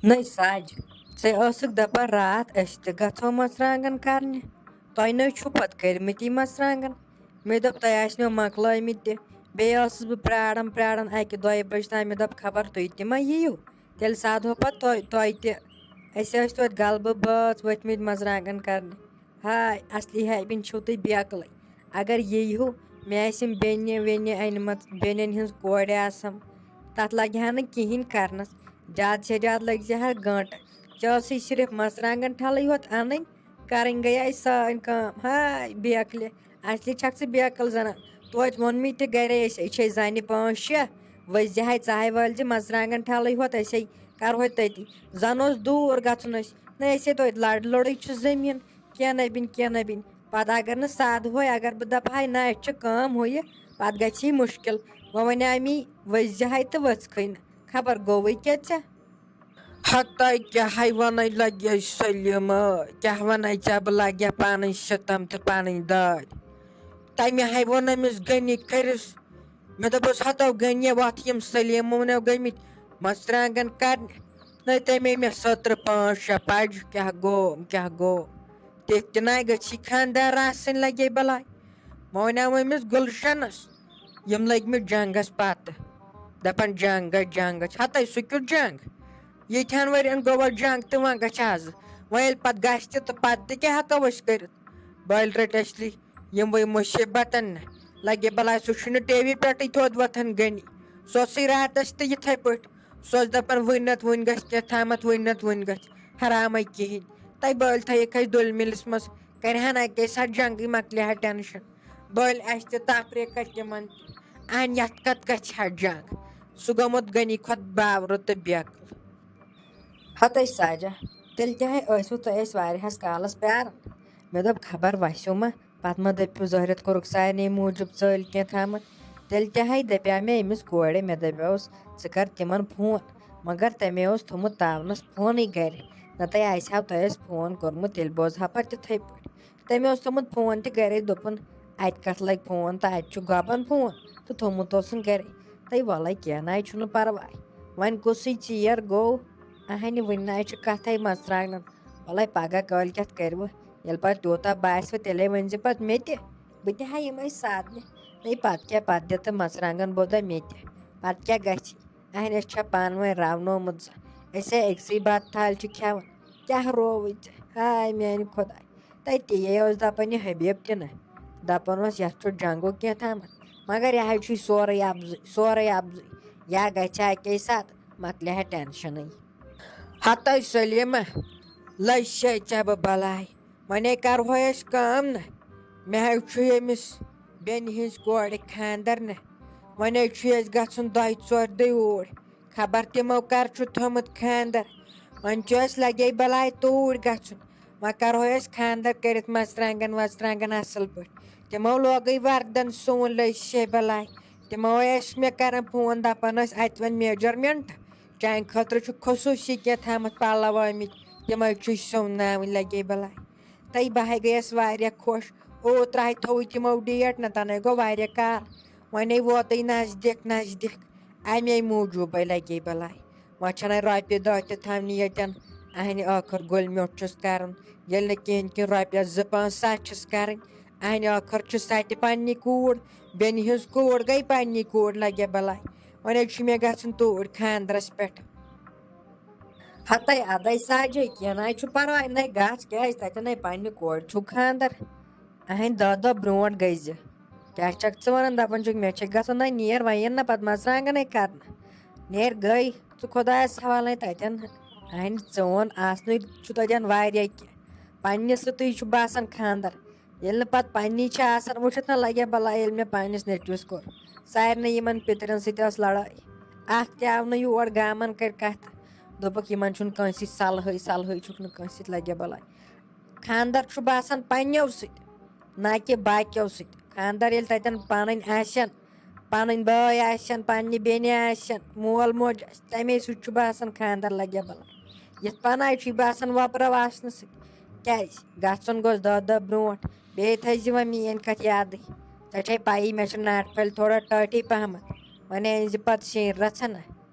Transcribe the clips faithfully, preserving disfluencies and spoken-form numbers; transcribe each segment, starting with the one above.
نٔے سَج، ژےٚ ٲسٕکھ دَپان راتھ أسۍ تہِ گژھو مَرژٕوانٛگَن کَرنہِ۔ تۄہہِ نٔے چھُو پَتہٕ کٔرمٕتی مَرژٕوانٛگَن۔ مےٚ دوٚپ تۄہہِ آسنو مۄکلٲومٕتۍ تہِ۔ بیٚیہِ ٲسٕس بہٕ پرٛاران پرٛاران اَکہِ دۄیہِ بَجہِ تام۔ مےٚ دوٚپ خبر تُہۍ تہِ ما یِیِو، تیٚلہِ سادہو پَتہٕ تۄہہِ تۄہہِ تہِ۔ أسۍ ٲسۍ توتہِ غلبہٕ بٲژ ؤتھمٕتۍ مَرژٕوانٛگَن کَرنہِ۔ ہاے، اصلی ہیبِن چھِو تُہۍ بیکلٕے۔ اگر ییٖہِو، مےٚ آسہِ یِم بیٚنہِ ویٚنہِ أنمٕژ، بیٚنٮ۪ن ہٕنٛز کورِ آسَم، تَتھ لَگہِ ہا نہٕ کِہیٖنۍ کَرنَس۔ زیادٕ سے زیادٕ لٔگۍ زِ ہا گٲنٛٹہٕ۔ ژےٚ ٲسٕے صرف مَرژٕوانٛگَن ٹھَلٕے ہوت اَنٕنۍ، کَرٕنۍ گٔیے سٲنۍ کٲم۔ ہاے بیکلہِ، اصلی چھَکھ ژٕ بیکل زَنان۔ توتہِ ووٚن مےٚ تہِ گَرے، أسۍ أسۍ چھے زَنہِ پانٛژھ شےٚ، ؤسۍ زِ ہاے ژاہے وٲلۍ زِ مَرژٕوانٛگَن ٹھَلٕے ہوت، أسے کَرہوے تٔتی۔ زَن اوس دوٗر گژھُن اَسہِ، نہ أسے توتہِ لَڑ لوٚڑٕے چھُ زٔمیٖن۔ کینٛہہ نَے بِن، کینٛہہ نَے بِن۔ پَتہٕ اگر نہٕ سادٕ ہوے، اگر بہٕ دَپہٕ ہاے نہ اَسہِ چھِ کٲم ہُہ یہِ، پَتہٕ گژھِ یہِ مُشکِل۔ وۄنۍ وَنیٛاے مے ؤسۍ زِ ہاے تہٕ ؤژھکھٕے نہٕ۔ خبر گوٚوٕے کیٛاہ ژےٚ؟ ہتاے کیٛاہ ہاے وَنَے لَگے سلیٖمہ، کیٛاہ وَنَے ژےٚ بہٕ لَگے پَنٕنۍ سِتَم تہٕ پَنٕنۍ دٲدۍ۔ تَمہِ ہاے ووٚن أمِس غنی کٔرِس۔ مےٚ دوٚپُس، ہتو غنی وَتھ یِم سلیٖمہ ووٚنو گٔمٕتۍ مَرژٕوانٛگَن کَرنہِ۔ نَے تَمے مےٚ سٔترٕ پانٛژھ شےٚ پَجہِ، کیٛاہ گوٚو، کیٛاہ گوٚو؟ تِتھ تہِ نَے گٔژھی خانٛدار آسٕنۍ لَگے بَلاے۔ وۄنۍ آو أمِس گُلشَنَس۔ یِم لٔگۍ مٕتۍ جنٛگَس پَتہٕ۔ دَپان، جنٛگ گژھِ، جنٛگ گژھِ۔ ہَتَے سُہ کیُتھ جنٛگ؟ ییٖتہَن ؤرِیَن گوٚو اَتھ جنٛگ تہٕ وۄنۍ گژھِ آز۔ وۄنۍ ییٚلہِ پَتہٕ گژھِ تہِ تہٕ پَتہٕ تہِ کیٛاہ ہٮ۪کو أسۍ کٔرِتھ؟ بٔلۍ رٔٹۍ اَسلی یِموٕے مُصیٖبتَن نہ۔ لَگے بَلاے سُہ چھُنہٕ ٹی وی پٮ۪ٹھٕے تھوٚد وۄتھان غنی۔ سُہ اوسُے راتَس تہِ یِتھَے پٲٹھۍ۔ سُہ اوس دَپان، وٕنۍ نَتہٕ وٕنۍ گژھِ کینٛہہ تامَتھ، وٕنۍ نَتہٕ وٕنۍ گژھِ۔ حرامَے کِہیٖنۍ۔ تَے بٔلۍ تھٲیِکھ اَسہِ دُلمِلِس منٛز۔ کَرِ ہا نہ اَکے ساتہٕ جنٛگٕے، مۄکلہِ ہا ٹٮ۪نشَن۔ بٔلۍ اَسہِ تہِ تفریٖق کَتہِ تِمَن تہِ۔ اَہَن یَتھ کَتھ گژھِ ہا جنٛگ؟ سُہ گوٚمُت غنی کھۄتہٕ باورٕ تہٕ بیکل۔ ہَتَے ساجہ، تیٚلہِ کیٛاہ ہے ٲسوٕ تُہۍ اَسہِ واریاہَس کالَس پیٛاران؟ مےٚ دوٚپ خبر وَسیو ما، پَتہٕ ما دٔپِو ظٲہرَت کوٚرُکھ سارنٕے موٗجوٗب ژٲلۍ کینٛہہ تامَتھ۔ تیٚلہِ تہِ ہَے دَپیٛاو مےٚ أمِس کورِ، مےٚ دَپیوس، ژٕ کَر تِمَن فون۔ مگر تَمے اوس تھوٚمُت تاونَس فونٕے گَرِ، نَتہٕ آسہِ ہا تۄہہِ اَسہِ فون کوٚرمُت، تیٚلہِ بوزہا پَتہٕ تِتھَے پٲٹھۍ۔ تٔمۍ اوس تھوٚمُت فون تہِ گَرے، دوٚپُن، اَتہِ کَتھ لَگہِ فون تہٕ اَتہِ چھُ گۄبَن فون، تہٕ تھوٚمُت اوسُن گَرے۔ تَے وَلَے کینٛہہ نَے چھُنہٕ پَرواے، وۄنۍ کُسٕے ژیر گوٚو، اَہَنہِ وٕنہِ نَے چھُ کَتھَے مَرژٕوانٛگنَن۔ وَلَے پَگاہ کٲلۍ کٮ۪تھ کَرِوٕ، ییٚلہِ پَتہٕ تیوٗتاہ باسِوٕ تیٚلے ؤنۍزِ پَتہٕ مےٚ تہِ، بہٕ تہِ ہا یِمَے سادنہِ۔ نَے پَتہٕ کیٛاہ، پَتہٕ دِ تہٕ مَرژٕوانٛگَن بودا مےٚ تہِ، پَتہٕ کیٛاہ گژھِ؟ اَہَنہِ أسۍ چھا پانہٕ ؤنۍ رَونومُت زَن؟ أسۍ ہے أکسٕے بَتہٕ تھالہِ چھِ کھٮ۪وان۔ کیٛاہ رووُے ژےٚ؟ ہاے میٛانہِ خۄداے۔ تَتی یے اوس دَپان یہِ حبیب تہِ نہ۔ دَپان اوس یَتھ چھُ جنٛگو کینٛہہ تامَتھ۔ مگر یہِ حظ چھُے سورُے اَپزُے، سورُے اَپزُے۔ یا گژھِ ہا اَکے ساتہٕ، مۄکلہِ ہا ٹٮ۪نشَنٕے۔ ہَتَے سلیٖمہ، لٔج سے ژےٚ بہٕ بَلاے۔ وۄنۍ ہے کَرہوے أسۍ کٲم نہ۔ مےٚ حظ چھُ ییٚمِس بیٚنہِ ہِنٛز کورِ خانٛدر نہ۔ وۄنۍ حظ چھُ اَسہِ گژھُن دۄیہِ ژورِ دۄہہِ اوٗرۍ۔ خبر تِمو کر چھُ تھوٚمُت خانٛدر۔ وۄنۍ چھُ اَسہِ لگے بلاے توٗرۍ گژھُن۔ وۄنۍ کرہو أسۍ خانٛدر کٔرِتھ مژرانٛگن وژرانٛگن اصل پٲٹھۍ۔ تِمو لوگٕے وردن سُوُن، لٔج سے بلاے۔ تِمو ٲسۍ مےٚ کران فون، دپان ٲسۍ، اتہِ وۄنۍ measurement، چانہِ خٲطرٕ چھُ خصوٗصی کینٛہہ تھامتھ پلو آمٕتۍ، تِمے چھُے سُوناوٕنۍ، لگے بلاے۔ تہٕ بہٕ ہے گٔیَس واریاہ خۄش۔ اوترٕ ہے تھوٚوُے تِمو date، نہ تَنہٕ ہے گوٚو واریاہ کال۔ وۄنۍ ہے ووتُے نزدیٖک نزدیٖک، اَمے موٗجوٗبَے لَگے بَلاے۔ وۄنۍ چھَنہٕ رۄپیہِ دَہ تہِ تھاونہِ ییٚتٮ۪ن۔ اَہنہِ ٲخٕر گوٚلۍ میوٚٹھ چھُس کَرُن، ییٚلہِ نہٕ کِہیٖنۍ کِہیٖنۍ رۄپیَس زٕ پانٛژھ ساس چھِس کَرٕنۍ۔ اَہنہِ ٲخٕر چھِ سۄ تہِ پنٛنی کوٗر، بیٚنہِ ہِنٛز کوٗر گٔے پنٛنی کوٗر، لَگے بَلاے۔ وۄنۍ حظ چھُ مےٚ گژھُن توٗرۍ خانٛدرَس پٮ۪ٹھ۔ ہتے ادے ساجے، کینٛہہ نہ حظ چھُ پرواے، نَے گژھ، کیٛازِ تَتٮ۪ن ہے پننہِ کورِ چھُ خانٛدر۔ اہنٛدِ دہ دۄہ برونٛٹھ گٔے زِ۔ کیٛاہ چھکھ ژٕ ونان؟ دپان چھُکھ مےٚ چھے گژھُن، نہ نیر وۄنۍ یِن نہ پتہٕ مرژٕوانٛگنے کرنہٕ۔ نیر گٔے، ژٕ خۄدایس حوالے تتٮ۪ن۔ اہنٛدِ چون آسنُے چھُ تتٮ۪ن واریاہ کینٛہہ۔ پننہِ سۭتٕے چھُ باسان خانٛدر۔ ییٚلہِ نہٕ پتہٕ پننی چھِ آسان وٕچھِتھ، نہ لگہِ ہا بلاے ییٚلہِ مےٚ پننِس نیٚچوِس کوٚر۔ سارنٕے یِمن پِترٮ۪ن سۭتۍ ٲس لڑٲے۔ اکھ تہِ آو نہٕ یور، گامن کٔرۍ کتھ۔ دوٚپُکھ، یِمن چھُنہٕ کٲنٛسہِ سۭتۍ صلحٕے، صلحٕے چھُکھ نہٕ کٲنٛسہِ سۭتۍ، لگہِ ہا بلاے۔ خانٛدر چھُ باسان پننیو سۭتۍ، نہ کہِ باقیو سۭتۍ۔ خانٛدر ییٚلہِ تتٮ۪ن پنٕنۍ آسن، پنٕنۍ بٲے آسن، پننہِ بیٚنہِ آسن، مول موج آسہِ، تمے سۭتۍ چھُ باسان خانٛدر لگہِ ہا بلاے۔ یِتھ پناے چھُے باسان وۄپرو آسنہٕ سۭتۍ۔ کیٛازِ؟ گژھُن گوٚژھ دَہ دۄہ برونٛٹھ۔ بیٚیہِ تھٲیزِ وۄنۍ میٛٲنۍ کَتھ یادٕے۔ ژےٚ چھے پَیی، مےٚ چھِ ناٹہِ پھٔلۍ تھوڑا ٹٲٹھی پہمتھ۔ وۄنۍ أنۍزِ پَتہٕ شیٖن رَژھا نہ۔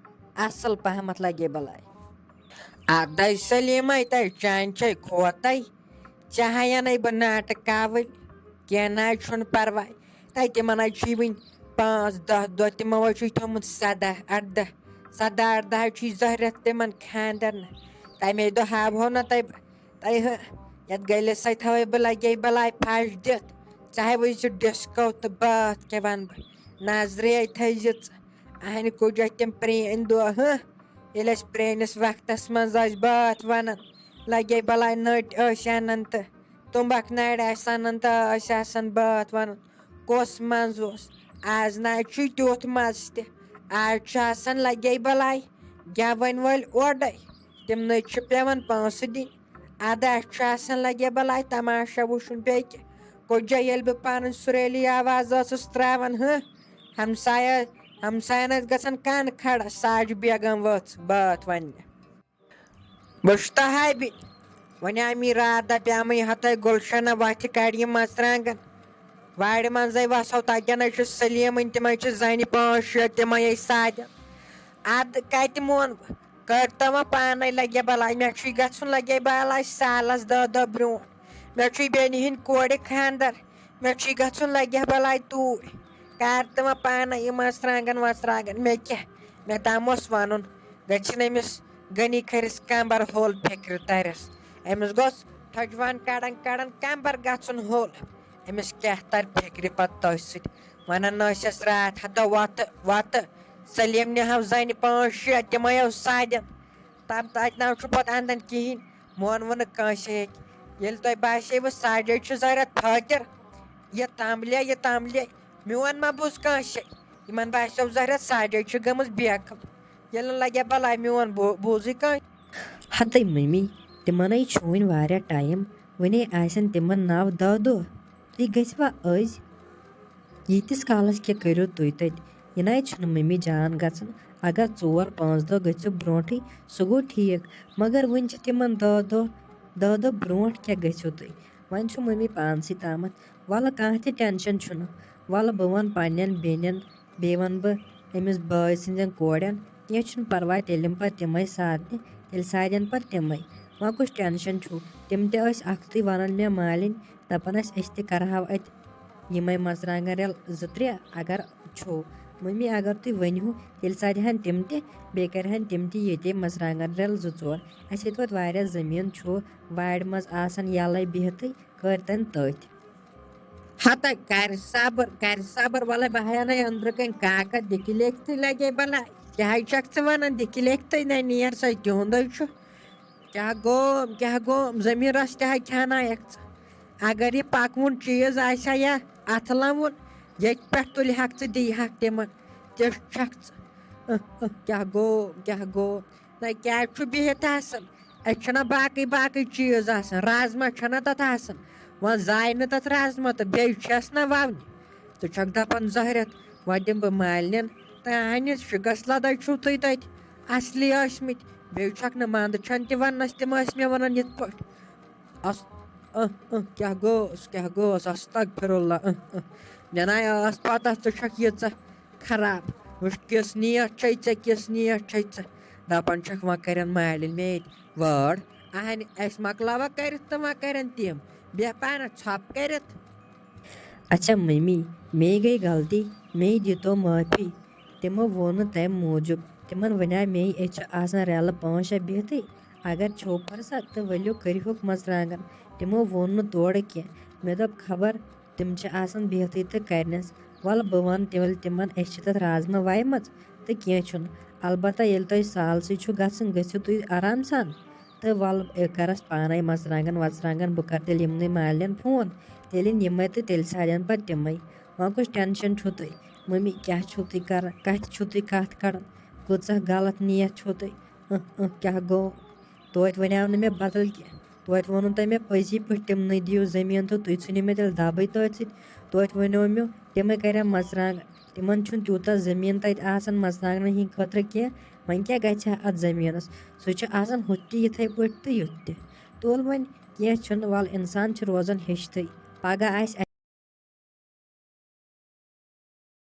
اَصٕل پہمتھ لَگے بَلاے۔ اَدَے سلیٖمَے، تَے چانہِ چھے کھوتَے، ژےٚ ہا یَنَے بہٕ ناٹہٕ کاوٕلۍ، کینٛہہ نہ حظ چھُنہٕ پَرواے۔ تَے تِمَن حظ چھُے وٕنہِ پانٛژھ دَہ دۄہ، تِمو حظ چھُے تھوٚمُت سَداہ اَرداہ، سَداہ اَرداہ حظ چھُے زہرٮ۪تھ تِمَن خاندَر نہ۔ تَمے دۄہ ہاوہو نہ تۄہہِ بہٕ، تَے ہہ، یَتھ گٔلِس سۭتۍ تھاوَے بہٕ لَگے بَلاے پھَش دِتھ، ژٕ ہاے وٕچھ زِ ڈِسکو تہٕ بٲتھ کیٛاہ وَنہٕ بہٕ، نظرے تھٲیزِ ژٕ۔ اَہَنہِ کُجا تِم پرٛٲنۍ دۄہ، ہہ، ییٚلہِ أسۍ پرٛٲنِس وقتَس منٛز ٲسۍ بٲتھ وَنان، لَگے بَلاے نٔٹۍ ٲسۍ اَنان تہٕ تُمبَکھ نَرِ ٲسۍ اَنان تہٕ ٲسۍ آسان بٲتھ وَنان۔ کۄس منٛز اوس؟ آز نہ حظ چھُے تیُتھ مَزٕ تہِ۔ آز چھُ آسان لَگے بَلاے گٮ۪وَن وٲلۍ اورَے، تِمنٕے چھِ پٮ۪وان پونٛسہٕ دِنۍ۔ اَدٕ اَسہِ چھُ آسان لَگے بَلاے تَماشا وٕچھُن بیٚیہِ کیٛاہ۔ کُجا ییٚلہِ بہٕ پَنٕنۍ سُریلی آواز ٲسٕس ترٛاوان، ہہ، ہمسایہ، ہمساین ٲسۍ گژھان کَن کھڑا، ساجہِ بیگم ؤژھ بٲتھ وَننہِ۔ وٕچھتہٕ ہا بہِ، وۄنۍ آے مےٚ راتھ دَپیٛامٕے ہَتَے گُلشنہ وَتھِ کَڑِ یہِ مَرژٕوانٛگَن۔ وارِ منٛزَے وَسو، تَتٮ۪ن حظ چھُ سلیٖمٕنۍ، تِم حظ چھِ زَنہِ پانٛژھ شےٚ، تِمَے ٲسۍ سادٮ۪ن۔ اَدٕ کَتہِ مون بہٕ؟ کٔر تو وۄنۍ پانَے لَگے بَلاے، مےٚ چھُے گژھُن لَگے بَلاے سالَس دَہ دۄہ برٛونٛٹھ۔ مےٚ چھُے بیٚنہِ ہِنٛدۍ کورِ خانٛدر، مےٚ چھُے گژھُن لَگے بَلاے توٗرۍ۔ کَر تہٕ وۄنۍ پانَے یہِ مَرژٕوانٛگَن وَرژٕوانٛگَن، مےٚ کیٛاہ؟ مےٚ تام اوس وَنُن، گٔژھِنۍ أمِس غنی کھٔرِس کمبر ہول فِکرِ تَرٮ۪س۔ أمِس گوٚژھ تھٔجوان کَڑان کَڑان کمبر گژھُن ہول۔ أمِس کیٛاہ تَرِ فِکرِ پَتہٕ تٔتھۍ سۭتۍ؟ وَنان ٲسِس راتھ ہَتو وَتہٕ وَتہٕ، سلیٖم نِہَو زَنہِ پانٛژھ شےٚ، تِمَے ٲس سادٮ۪ن۔ تَم تَتہِ نہ چھُ پَتہٕ اَندَن کِہیٖنۍ، مون ووٚنُکھ کٲنٛسے أکۍ۔ ییٚلہِ تۄہہِ باسیوٕ ساجے چھُ زہرت فٲطر، یہِ تاملے، یہِ تاملے، میون ما بوٗز کٲنٛسے؟ یِمَن باسیو زہرت ساجے چھِ گٔمٕژ بیکھم۔ ییٚلہِ نہٕ لَگہِ بَلاے میون بو-، بوٗزٕے کٲنٛسہِ۔ ہَتٕے مٔمی، تِمَنَے چھُ وٕنہِ واریاہ ٹایم، وٕنے آسن تِمَن نَو دَہ دۄہ۔ تُہۍ گٔژھوا أزۍ؟ ییٖتِس کالَس کیٛاہ کٔرِو تُہۍ تَتہِ؟ یہِ نَے چھُنہٕ مٔمی جان گژھان۔ اگر ژور پانٛژھ دۄہ گٔژھِو برونٛٹھٕے، سُہ گوٚو ٹھیٖک، مگر وٕنہِ چھِ تِمَن دَہ دۄہ، دَہ دۄہ برونٛٹھ کیٛاہ گٔژھِو تُہۍ؟ وۄنۍ چھُ مٔمی پانسٕے تامَتھ۔ وَلہٕ کانٛہہ تہِ ٹٮ۪نشَن چھُنہٕ۔ وَلہٕ بہٕ وَنہٕ پنٛنٮ۪ن بیٚنٮ۪ن، بیٚیہِ وَنہٕ بہٕ أمِس بٲے سٕنٛدٮ۪ن کورٮ۪ن، کینٛہہ چھُنہٕ پَرواے، تیٚلہِ یِمہٕ پَتہٕ تِمَے سارنہِ، تیٚلہِ سارن پَتہٕ تِمَے۔ وۄنۍ کُس ٹٮ۪نشَن چھُ؟ تِم تہِ ٲسۍ اَکھتُے وَنان مےٚ مالِنۍ، دَپان ٲسۍ أسۍ تہِ کَرٕہاو اَتہِ یِمَے مَرژٕوانٛگَن رٮ۪ل زٕ ترٛےٚ، اگر چھُو۔ مٔمی، اگر تُہۍ ؤنِو، تیٚلہِ سارِہَن تِم تہِ، بیٚیہِ کَرِہَن تِم تہِ ییٚتے مَرژٕوانٛگَن رٮ۪ل زٕ ژور۔ اَسہِ ییٚتہِ ووت واریاہ زٔمیٖن چھُ وارِ منٛز آسان یَلَے بِہتٕے، کٔرۍ تَن تٔتھۍ۔ ہتا کَرِ صبر، کَرِ صبر، وَلَے بہٕ ہاینَے أنٛدرٕ کَنۍ کاکَد، دِکہِ لیکھتٕے لَگے بَلاے۔ کیٛاہ حظ چھَکھ ژٕ وَنان، دِکہِ لیکھتٕے نَے نیر سا تِہُنٛدُے چھُ۔ کیٛاہ گوٚو، کیٛاہ گوٚو، ضمیٖرَس تہِ ہا کھیٛانایَکھ ژٕ۔ اگر یہِ پَکوُن چیٖز آسہِ ہا یا اَتھٕ لَوُن، ییٚتہِ پٮ۪ٹھ تُلہِ ہاکھ ژٕ، دِیہِ ہاکھ تِمَن۔ تہِ چھَکھ ژٕ۔ اہ، اہ، کیٛاہ گوٚو، کیٛاہ گوٚو؟ نہ، کیٛازِ چھُ بِہِتھ آسان؟ اَتہِ چھِنہ باقٕے باقٕے چیٖز آسان، رازما چھَنہ تَتھ آسان؟ وۄنۍ زایہِ نہٕ تَتھ رازما تہٕ بیٚیہِ چھَس نہ وَونہِ۔ ژٕ چھَکھ دَپان زہرٮ۪تھ، وۄنۍ دِمہٕ بہٕ مالِنٮ۪ن تانٮ۪تھ، شِکَس لَدٲے چھُو تُہۍ تَتہِ اَصلی ٲسۍمٕتۍ۔ بیٚیہِ چھَکھ نہٕ منٛدٕ چھَنہٕ تہِ وَننَس، تِم ٲسۍ مےٚ وَنان یِتھ پٲٹھۍ۔ اَس-، اہ، اہ، کیٛاہ گوٚوس، کیٛاہ گوٚوس، استغفر اللہ، اہ، اہ۔ مےٚ نَے ٲس پَتہ ژٕ چھَکھ ییٖژاہ خراب۔ وٕچھ کِژھ نیت چھے ژےٚ، کِژھ نیت چھے ژےٚ۔ دَپان چھَکھ وۄنۍ کَرن مالِنۍ مےٚ ییٚتہِ وٲر۔ اَہَنہِ اَسہِ مۄکلاوا کٔرِتھ تہٕ وۄنۍ کَرن تِم۔ بیٚہہ پانَس ژھۄپہٕ کٔرِتھ۔ اچھا مٔمی، مے گٔے غلطی، مے دِتو معٲفی۔ تِمو ووٚن نہٕ تَمہِ موٗجوٗب۔ تِمَن وَنیٛاو مے أسۍ چھِ آسان رٮ۪لہٕ پانٛژھ شےٚ بِہتٕے۔ اگر چھو فرصت تہٕ ؤلِو کٔرِہُکھ مَرژٕوانٛگَن۔ تِمو ووٚن نہٕ تورٕ کینٛہہ۔ مےٚ دوٚپ خبر تِم چھِ آسان بِہتٕے تہٕ کَرنَس۔ وَلہٕ بہٕ وَنہٕ تیٚلہِ تِمَن أسۍ چھِ تَتھ رازما وایمَژ تہٕ کینٛہہ چھُنہٕ۔ البتہ ییٚلہِ تۄہہِ سالسٕے چھُ گژھُن، گٔژھِو تُہۍ آرام سان۔ تہٕ وَلہٕ، اے، کَرَس پانَے مَرژٕوانٛگَن وَرژٕوانٛگَن، بہٕ کَرٕ تیٚلہِ یِمنٕے مالٮ۪ن فون، تیٚلہِ یِن یِمَے تہٕ تیٚلہِ سارن پَتہٕ تِمَے۔ وۄنۍ کُس ٹٮ۪نشَن چھُو تُہۍ؟ مٔمی، کیٛاہ چھُو تُہۍ کَران؟ کَتھِ چھُو تُہۍ کَتھ کَڑان؟ کۭژاہ غلط نیت چھُو تُہۍ؟ اۭں، اۭں، کیٛاہ گوٚو؟ توتہِ وَنیٛاو نہٕ مےٚ بدل کینٛہہ۔ توتہِ ووٚنوُ تۄہہِ مےٚ پٔزی پٲٹھۍ، تِمنٕے دِیِو زٔمیٖن تہٕ تُہۍ ژھٕنِو مےٚ تیٚلہِ دَبٕے تٔتھۍ سۭتۍ۔ توتہِ وَنیو مےٚ، تِمَے کَرن مَرژٕوانٛگَن۔ تِمَن چھُنہٕ تیوٗتاہ زٔمیٖن تَتہِ آسان مَرژٕوانٛگنَن ہِنٛدِ خٲطرٕ کینٛہہ۔ وۄنۍ کیٛاہ گژھِ ہا اَتھ زٔمیٖنَس؟ سُہ چھُ آسان ہُتھ تہِ یِتھَے پٲٹھۍ تہٕ یُتھ تہِ۔ تُل وۄنۍ، کینٛہہ چھُنہٕ، وَلہٕ اِنسان چھُ روزان ہیٚچھتھٕے۔ پَگاہ آسہِ